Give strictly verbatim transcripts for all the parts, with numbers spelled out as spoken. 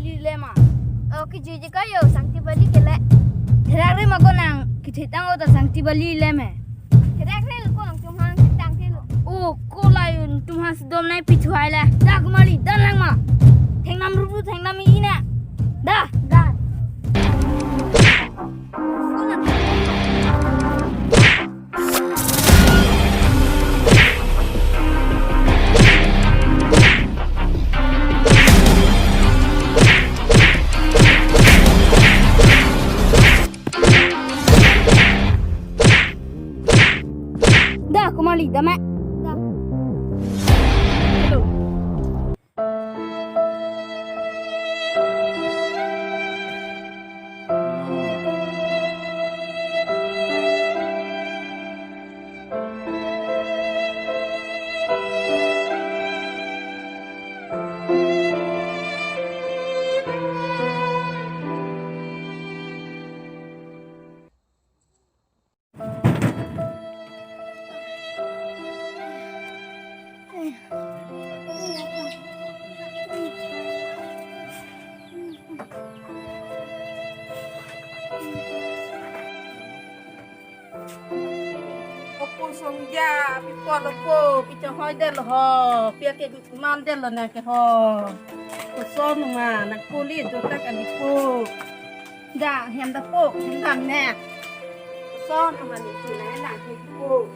Lile ma. O, kejui je kayo, sangti bali kele. Therak re ma ko nang, kethitang o ta sangti bali le me. Therak re ko nang chunghang tang ke lo. O, ko layo chunghang si dom nai pithuai le. Da kumali, da lang ma. Thengnam rupu, thengnam ina. Da. Da. Ko nang. Da, kumali, da me. Da. Opo Songja, pi apot opo, pi chonghoi detlo ho, pi ake man detlo nang ke ho. Koson ma, nang kuli dotak alipo. Da, hem da po, hem dam ne. Koson ma ni, si nang nang ke po.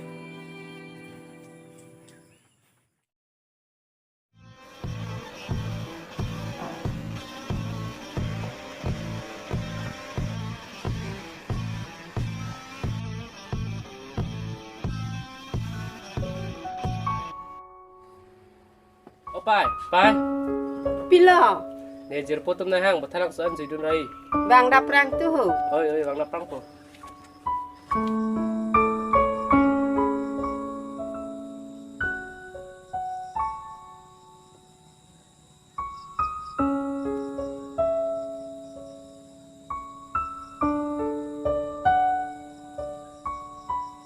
O pai, pai. Pilo. Ne jirpo atum nahang, bathalang so-an juidun rai. Bang daprang tu ho. Oi, oi, bang daprang po.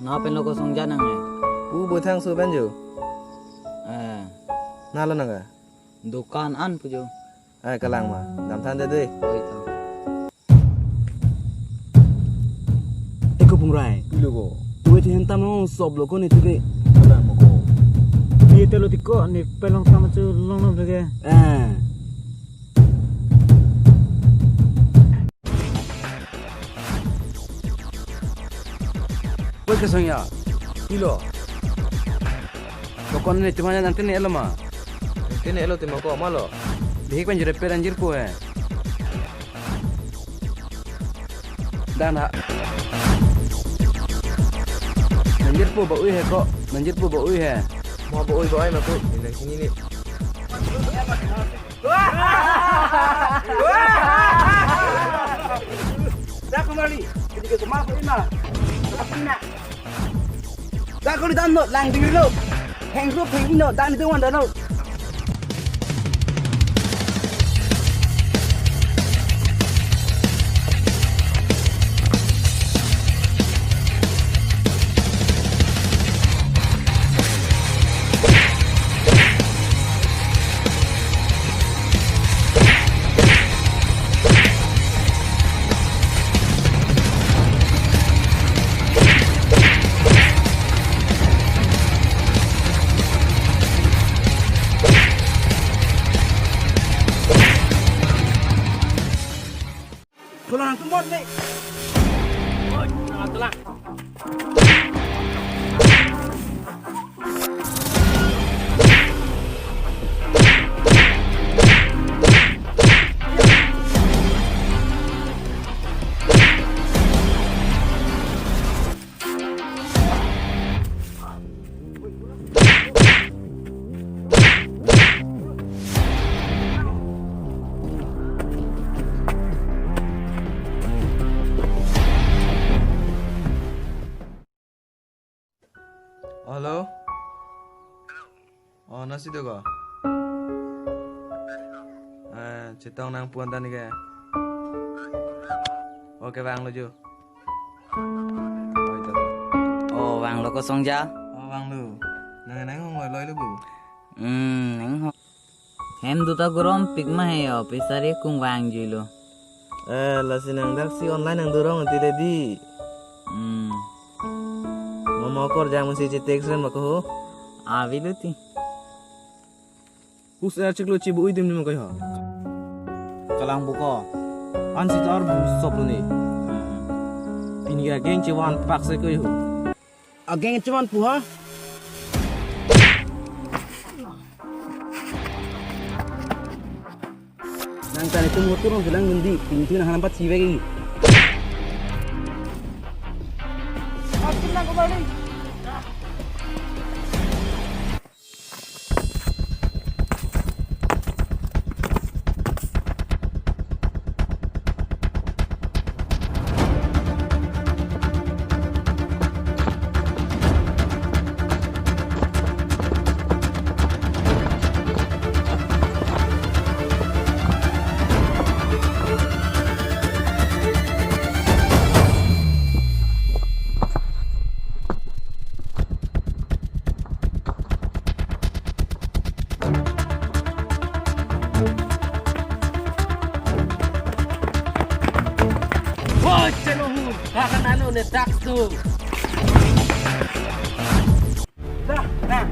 Na pen lo ko Songja nang eh. Pu bethang su pen jo. Eh. Na lo nang ka? Dukan an pu jo. Ai, kalang ma. Dam than de dei. Oi, than. Eko Pungrai. Pilo ko. Tuwe the hentam ong sop lo ko ne tuwe. Kalang ma ko. Ni telo tiko ni pelong tama chu long long lage. Eh. Oi, ke Songja. Pilo. Dokon ne cuma nang tene elo ma. Tene elo tema ko ma lo. Bihik pen jure peran jirpo he. Dan ha. Nang jirpo ba ui he ko. Nang jirpo ba ui he. Mo ba ui ba ai ma ko. Nang sini ni. Da kumali, ketika kemar ko ina. Ina. Da kuli dan no, lang dingri lo. Heng rup heng ino, dan itu wan dan no. Tulang tu mon ni. Oi, tulang, tulang. Hello? Oh, nasi do ko? Eh, chetong nang puan tani ke. Oke, vanglo jo. Oh, ito. Oh, vanglo ko Songja? Oh, vanglo. Nang, nang hong loi loi lo bu. Hmm, nang hong. Hem duta gorom pik ma he yo, pisa re kung vangjuilo. Eh, lasi nang dak si online nang durong ti le di. Hmm. Momo kor jang musi chetek sren ma ko ho. Avelo ti. Us er chiklo chibu uidim dim ko ho. Kalang buko. An si tar bu sop lo ni. Pini ka geng chevan pak se ko ho. Ageng chevan pu ha. Nang tani tum hotur nang bilang ngendi, pintu nang hanam pat sivek i. Akin nang kembali. Woi, chelo hu, hakan anu ne tak tu. Dah, dah.